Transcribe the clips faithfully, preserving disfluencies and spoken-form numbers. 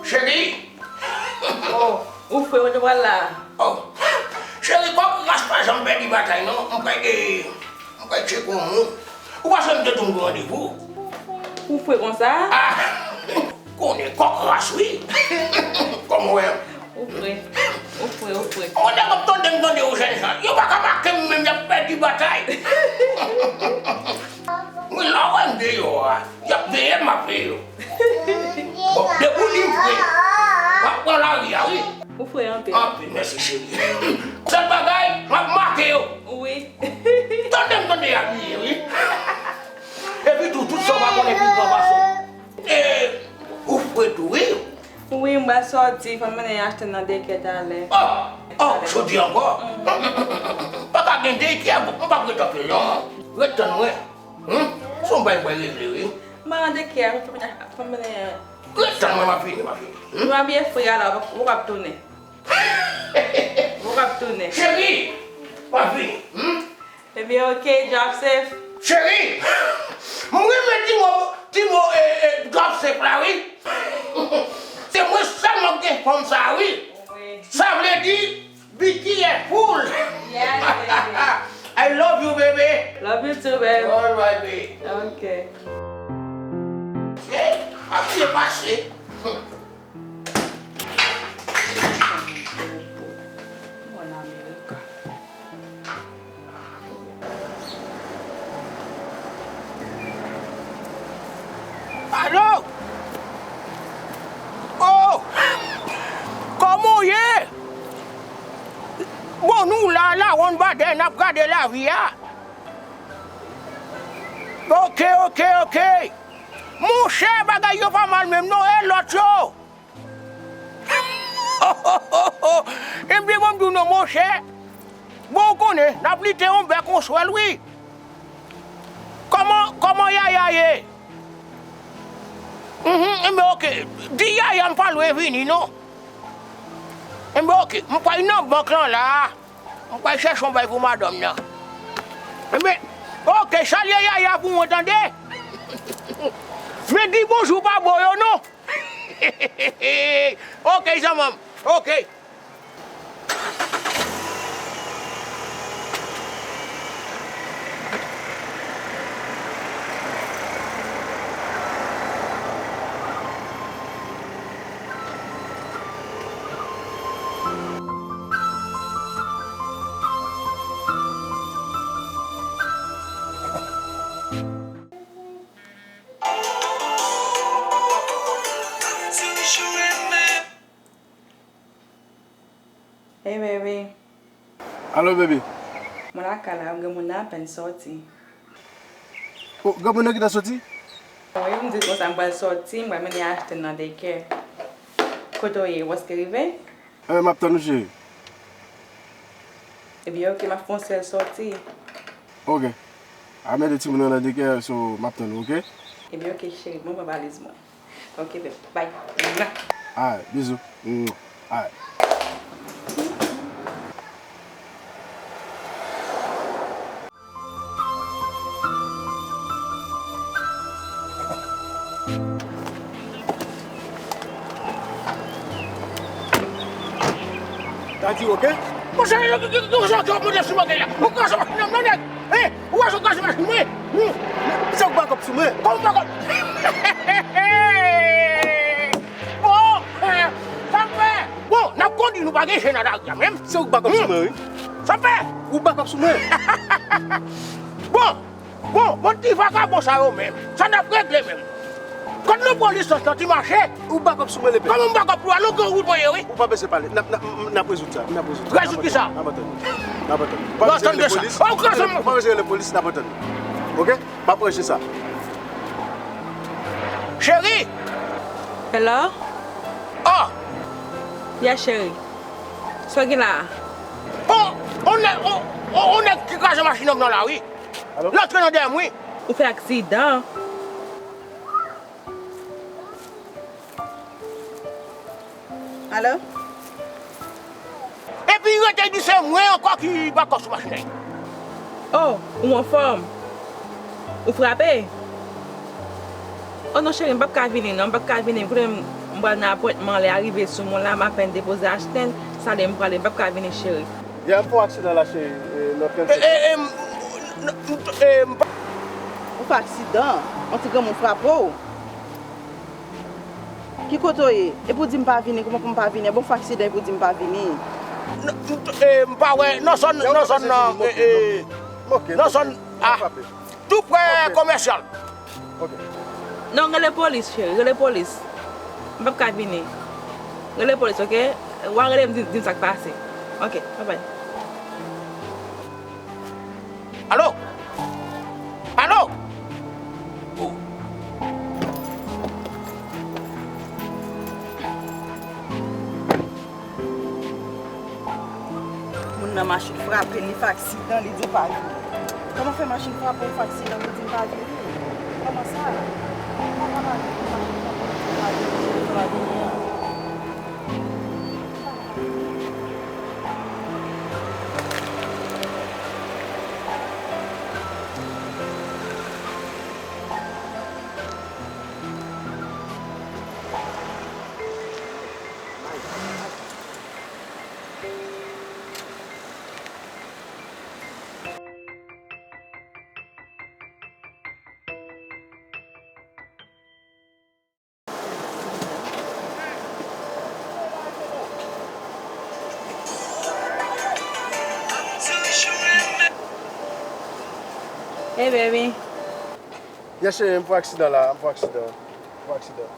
Cheri! Oh, ou fre, kote w pral la? Oh, cheri, kòk ras pa janm pèdi batay non. M pral, eh, m pral tcheke yon moun. Ou panse m te di w m gen randevou? Ou fre konsa? Ah, konnen kòk ras wi. Kòman w wè? Ou fre, ou fre, ou fre. Ou nèg ap tande m tande yo jèn jan. Yo pa ka make m menm, y ap pèdi batay. Wi, lè w wè m deyò a, y ap veye m ap veye yo. Bon, depi w di m fre, w ap pran lari a, wi. Ou fre anpil. Anpil, mèsi cheri. Sèl bagay, m ap make yo. Wi. Tande m tande y ap veye, wi. Epi tou, tout sa w pa konnen pi gran pase w. E, ou fre tou, wi. Wi, m pral sòti, fò m mennen achte nan daycare talè. Oh, oh, jodi ankò? Mhm. Pa ka gen daycare, m p ap ret anpil non. Ret tann mwen. Hmm? Se yon bagay mwen regle, wi. M pa nan daycare, fò m mennen. Ret tann mwen, m ap vini, m ap vini. Hmm? Nou abiye fre a la, ou p ap tounen. Ou p ap tounen. Cheri, m ap vini. Hmm? Ebyen, ok, drive safe. Cheri, m renmen ti mo, ti mo, eh, eh, drive safe la, wi. Se mwen sèlman k gen fòm sa, wi. Wi. Sa vle di, be careful. Yes, baby. I love you, baby. Love you too, babe. All right, baby. Ok. Eh, ap byen pase. Alo! Oh! Kòman w ye? Bon, nou la, la, wonn badè, n ap gade lavi a. Ok, ok, ok. Monchè, bagay yo pa mal menm non, e lòt yo? Ebyen, ban m di w non, monchè. Bon, ou konnen, n ap lite yon bèk, yon swèl, wi. Kòman, kòman Yaya ye? Mhm, enben, ok. Di Yaya m pa lwen vini, non. Enben, ok. M pral nan bank lan la. M pral chèche yon bagay pou madanm nan. Enben, ok, salye Yaya pou mwen, tande? Men di bonjou pa bò yo, non. Ok, zanmi m. Ok. Hey, baby. Alo, baby. Mwen lakay la, granmoun nan apèn sòti. Oh, granmoun nan gentan sòti? Wi, m di l konsa, m pral sòti, m pral mennen Ashton nan daycare. Kote w ye? Ou prèske rive? Eh, m ap tann ou, cheri. Ebyen, ok, m ap fè yon sèl sòti. Ok. A mete timoun nan nan daycare, so, m ap tann ou, ok? Ebyen, ok, cheri, bon, pran valiz mwen. Ok, babe. Bye. Alright, bizou. Mwah. Alright. Daddy, ok? Monchè, yo, yo, yo, yo, yo, yo, monchè, sou bagay la. Ou kraze machin nan, nèg. Eh, ou wè, ou kraze machin mwen. Hmm. Sa ou backup sou mwen? Kòman backup? Bon, eh, sa m fè? Bon, n ap kondi, nou pa gen je nan lari a menm. Se ou k backup sou mwen, wi. Sa m fè? Ou backup sou mwen. Bon, bon, bon, ti vakabon sa yo menm. Sa n ap regle menm? Kòm nou pran lisans nan ti mache. Ou backup sou mwen, lepè. Kòman m backup pou alò gen wout mwen ye, wi? Ou pa bezwen pale. N ap, n ap, n ap rezoud sa. N ap rezoud sa. Rezoud ki sa? N ap atann. N ap atann. Ou pa bezwen rele polis. Ou pa bezwen rele polis, n ap atann. Ok? M ap ranje sa. Cheri! Hello? Oh! Yeah, cheri. Sa w gen la a? Oh, on nèg, on, on, on nèg ki kraze machin nonm nan la, wi. Alo? L antre nan dèyè m, wi. Ou fè aksidan. Alo? Epi rete di se mwen ankò ki backup sou machin nan. Oh, ou anfòm? Ou frape? Oh non, cheri, m p ap ka vini, non, m p ap ka vini. Koute m, M pral nan apwentman, lè a rive sou mwen la, m apèn depoze achte l, sa lè m prale, m p ap ka vini, cheri. Yè, m fè yon aksidan la, cheri, e, nan trannsenk. E, e, e, m, m, m, e, m pa- Ou fè aksidan? Yon ti granmoun frape w? Ki kote w ye? Epi w di m pa vini, kòman pou m pa vini? Bon, fè aksidan epi w di m pa vini. N, m, e, m pa wè, nan zòn, nan zòn nan, e, e, nan zòn, a, tou prè komèsyal. Ok. Non, rele polis, cheri, rele polis. M p ap ka vini. Rele polis, ok? W a rele m, di, di m sa k pase. Ok, babay. Alo? Alo? Oh. Moun nan machin frape l, li fè aksidan, li di w pa vini. Kòman fè machin frape w, fè aksidan, pou di m pa vini? Kòman sa? Ou pa ka pa vini, machin frape w, pou di m pa vini an. Hey, baby. Yes, cheri, m fè aksidan la, m fè aksidan. M fè aksidan.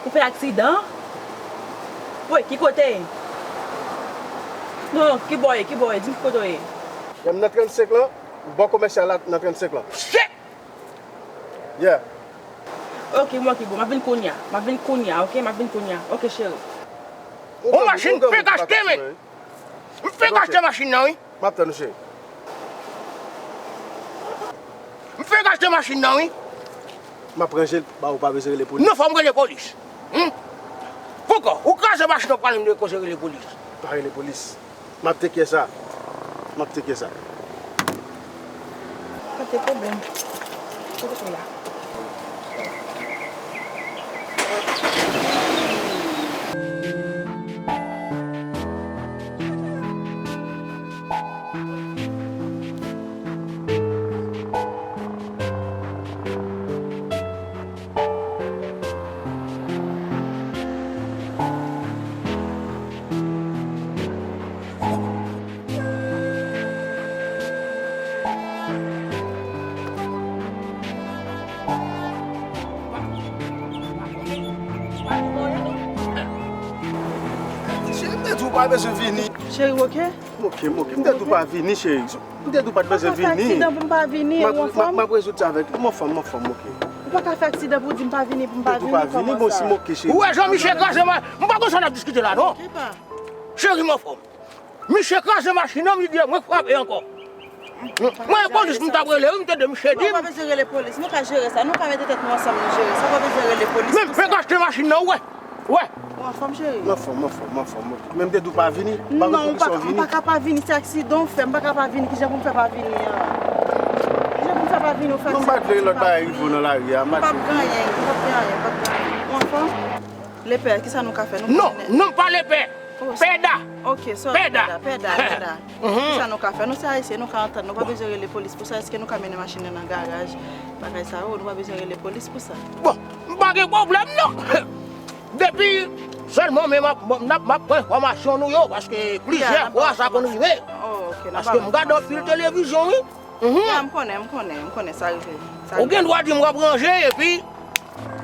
Ou fè aksidan? Woy, ki kote? Non, ki bò ye, ki bò ye? Di m ki kote w ye. Yeah, m nan trannsenk lan, bò komèsyal la, nan trannsenk lan. Shit! Yeah. Ok, m ok, bon, m ap vin kounye a. M ap vin kounye a, ok? M ap vin kounye a. Ok, cheri. Yon machin fenk achte, men. M fenk achte machin nan, wi. M ap tann ou, cheri. M fenk achte machin nan, wi. M ap ranje l ba ou, pa bezwen rele polis. Non, fò m rele polis. Hmm? Poukò? Ou kraze machin nan, w pale m de koze rele polis. Pa rele polis. M ap teke sa. M ap teke sa. Pa te pwoblèm. Kote pou la? Cheri, m te di w pa bezwen vini. Cheri, w oke? M oke, m oke. M te di w pa vini, cheri. M te di w pa t bezwen vini. Ou pa ka fè aksidan pou m pa vini, ou anfòm? M ap rezoud sa avèk ou. M anfòm, m anfòm, m oke. Ou pa ka fè aksidan pou w di m pa vini, pou m pa vini, kòman sa? Ou wè jan misye kraze ma-, m pa konn sa n ap diskite la, non. Cheri, m anfòm. Misye kraze machin nan, misye di mwen k frape ankò. Mwen, polis m t ap rele, wi, m tande misye di m. Ou pa bezwen rele polis, nou ka jere sa, nou ka mete tèt nou ansanm, nou jere sa, ou pa bezwen rele polis pou sa. Men m fenk achte machin nan, ou wè. Ou wè. Ou anfòm, cheri? M anfòm, m anfòm, m anfòm, ok. Men m te di w pa vini, m pa konprann poukisa w vini. Non, m pa ka pa vini, se aksidan w fè, m pa ka pa vini, kijan pou m fè pa vini an? Kijan pou m fè pa vini, ou fè aksidan? Non, m pa t vle lòt bagay rive w nan lari a, m pa t vle. M p ap gen anyen, m p ap gen anyen, m p ap gen anyen. Ou anfòm? Lepè, kisa nou ka fè? Non, non, m pa lepè. Pèda. Ok, sorry, pèda, pèda, pèda. Kisa nou ka fè? Nou se Ayisyen, nou ka antann, nou pa bezwen rele polis pou sa. Èske nou ka mennen machin nan nan garaj? Bagay sa yo, nou pa bezwen rele polis pou sa. Bon, m pa gen pwoblèm, non. Depi sèlman, men m ap, m ap, m ap pran enfòmasyon nou yo, paske plizyè fwa sa konn rive. Paske m gade anpil televizyon, wi. Ya, m konnen, m konnen, m konnen sa rive. Ou gen dwa di m w ap ranje, epi apre sa, m pa.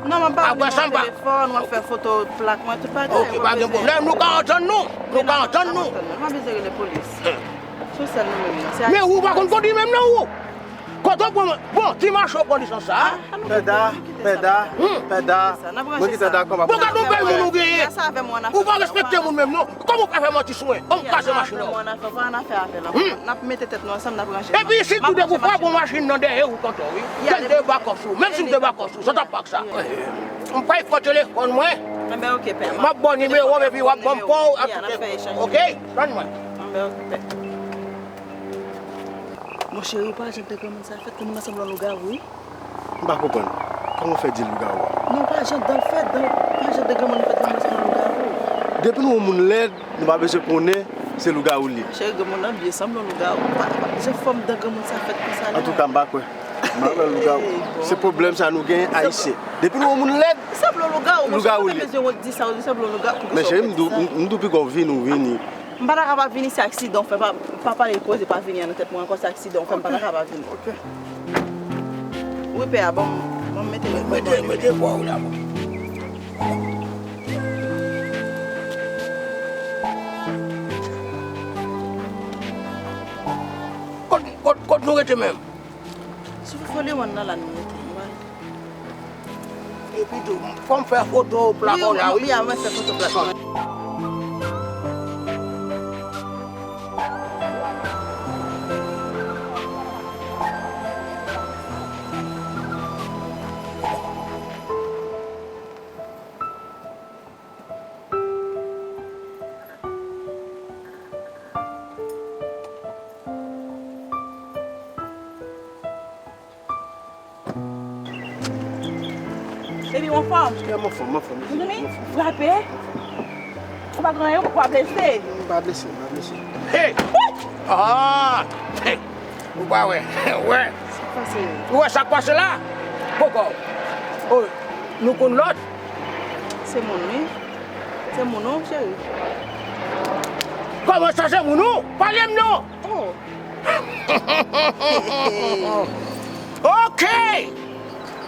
Non, m ap ba ou nimewo telefòn, w ap fè foto plak mwen, tout bagay. Ok, pa gen pwoblèm, nou ka antann nou. Nou ka antann nou. Nou pa bezwen rele polis. Se sèl nou menm nan. Men ou pa konn kondi menm nan ou. Kote w pran, bon, ti mache w pran lisans sa a? Pèda, pèda, pèda. Mwen gentan dakò, m ap. Bon, gad yon bèl moun ou genyen. Ou pa respekte moun menm non. Kòman w ka fè manti sou mwen? An m kraze machin nan. N ap mete tèt nou ansanm, n ap ranje. Epi sitou depi w pa pran machin nan dèyè ou kontan wi. Tande bakòp sou. Menm si m te bakòp sou, sa t ap pa k sa. M pral pran telefòn mwen. M ap ba w nimewo m epi w ap ban m pa w ak tout. Ok? Tann mwen. Monchè, ou pa janm te konn moun sa fèt, ke moun nan sanble yon lougawou wi. M pa konprann. Kòman w fè di lougawou? Non, pa jan dan l fèt, dan, pa jan dan granmoun nan fèt, granmoun sanble lougawou. Depi nou wè yon moun lèd, nou pa bezwen konnen se lougawou li ye. Cheri, granmoun nan byen sanble yon lougawou. Pa, pa, jan fòm dan granmoun sa fèt konsa la. Antouka, m pa kwè. M pa kwè lougawou. Bon. Se pwoblèm sa nou genyen, Ayisyen. Depi nou wè yon moun lèd, sanble yon lougawou. Lougawou li ye. Monchè, ou te bezwen di sa, ou di sanble yon lougawou pou ke sa w fè sa. Men cheri, m di w, m, m di w piga w vini, ou vini. M pa ta ka pa vini, se aksidan w fè. Pa, pa pale koze, pa vini an nan tèt mwen ankò, se aksidan w fè, m pa ta ka pa vini. Ok. Wi, pè a, ban m, ban m mete men mwen. Mete, mete bò w la, bon. Kot, kot, kot nou rete menm? Sou Fo Lewòn nan la nou rete, nou pa rete. Epi tou, fò m fè foto plaka w la, wi. Wi, wi, wi, mwen fè foto plaka w. Epi w anfòm? Epi m anfòm, m anfòm, mesye. Ou vini? Frape? Ou pa gen anyen, ou pa blese? M pa blese, m pa blese. Hey! Ah! Hey! Ou pa wè? Wè. Sa k pase? Ou wè sa k pase la? Poko. Oh, nou konn lòt? Se moun, wi. Se moun, non, cheri. Kòman sa se moun ou? Pale m non! Oh. Ok!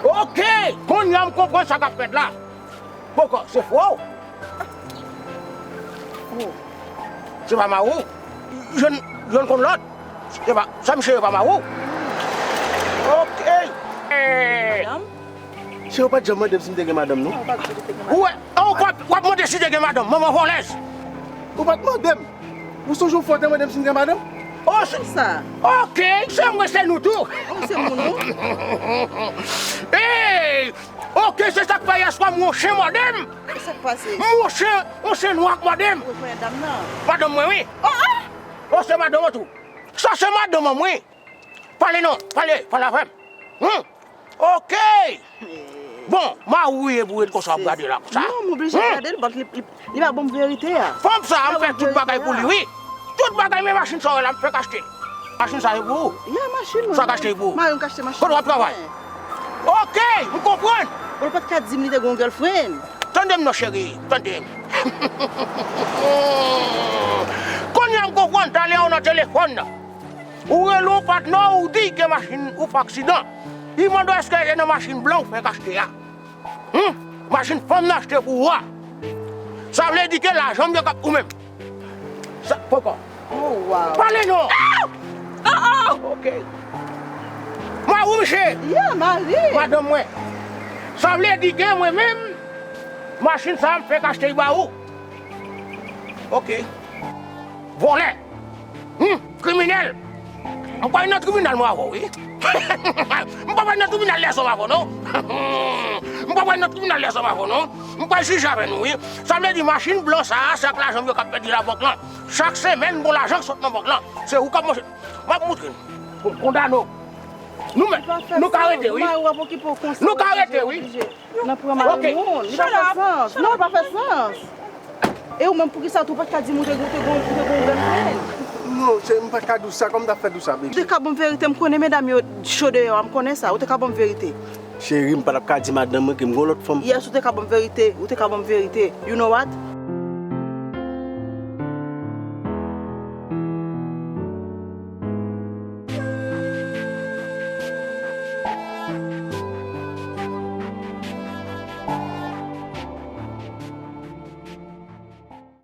Ok! Kounye a m konprann sa k ap fèt la. Poko, se fwa w. Oh. Se pa mari w. Jwenn, jwenn konn lòt. Se pa, sa misye ye pa mari w. Ok. Madanm? Cheri, ou pa t janm mande m si m te gen madanm, non. Non, ou pa t di w te gen madanm. Ou wè, w ap, w ap mande si te gen madanm, manman vòlèz. Ou pa t mande m. Ou sonje yon fwa w te mande m si m gen madanm? Oh, se sa. Ok, se mwen, se nou tou. Oh, se moun, non? Hey! Ok, se sa k fè yèswa m wè yon chen mòde m. Sa k pase? M wè yon chen, yon chen nwa k mòde m. Ou wè dam nan? Madanm mwen, wi. Oh, oh! Oh, se madanm ou tou. Sa se madanm mwen, wi. Pale non, pale, pale avè m. Hmm. Ok. Bon, mari w ye pou w ret konsa w ap gade la konsa. Non, m oblije gade l, but li, li, li pa ban m verite a. Fanm sa a, m fè tout bagay pou li, wi. Tout bagay, men machin sa w wè la, m fèk achte l. Machin sa a, se pou ou? Yeah, machin mwen. Sa k achte l pou ou? Mari m k achte machin. Kote w ap travay? Ok, m konprann. Bon, l pa t ka di m li te gen yon girlfriend. Tande m non, cheri, tande m. Kounye a m konprann, talè a w nan telefòn nan. Ou rele yon patnè w, ou di gen machin ou fè aksidan. Li mande w èske se nan machin blan ou fèk achte a. Hmm? Machin fanm nan achte pou ou a. Sa vle di ke lajan m yo k ap ou menm. Sa, poko. Oh, wow. Pale non! Ah! Oh, oh! Ok. Mari w, misye? Yeah, mari. Madanm mwen. Sa vle di ke mwen menm, machin sa a m fèk achte l ba ou. Ok. Vòlè. Hmm, kriminèl. M pral nan tribinal mwen avè w, wi. M pa pral nan tribinal dèzòm avè w, non. M pa pral nan tribinal dèzòm avè w, non. M pral jije avè nou, wi. Sa vle di machin blan sa a, se ak lajan m yo k ap pèdi labank lan. Chak semèn, m gon lajan k sot nan bank lan. Se ou k ap manje. M ap moutre nou. Pou m kondane w. Nou menm, nou ka rete, wi. Nou ka rete, wi. Nan pran mari moun, li pa fè sans. Non, li pa fè sans. E ou menm, poukisa tou ou pa t ka di m ou te, ou te gon, ou te gon girlfriend? Non, cheri, m pa t ka di w sa, kòman m t ap fè di w sa, baby? Ou te ka ban m verite, m konnen medam yo cho deyò a, m konnen sa, ou te ka ban m verite. Cheri, m pa t ap ka di madanm mwen ke m gon lòt fanm. Yes, ou te ka ban m verite, ou te ka ban m verite. You know what?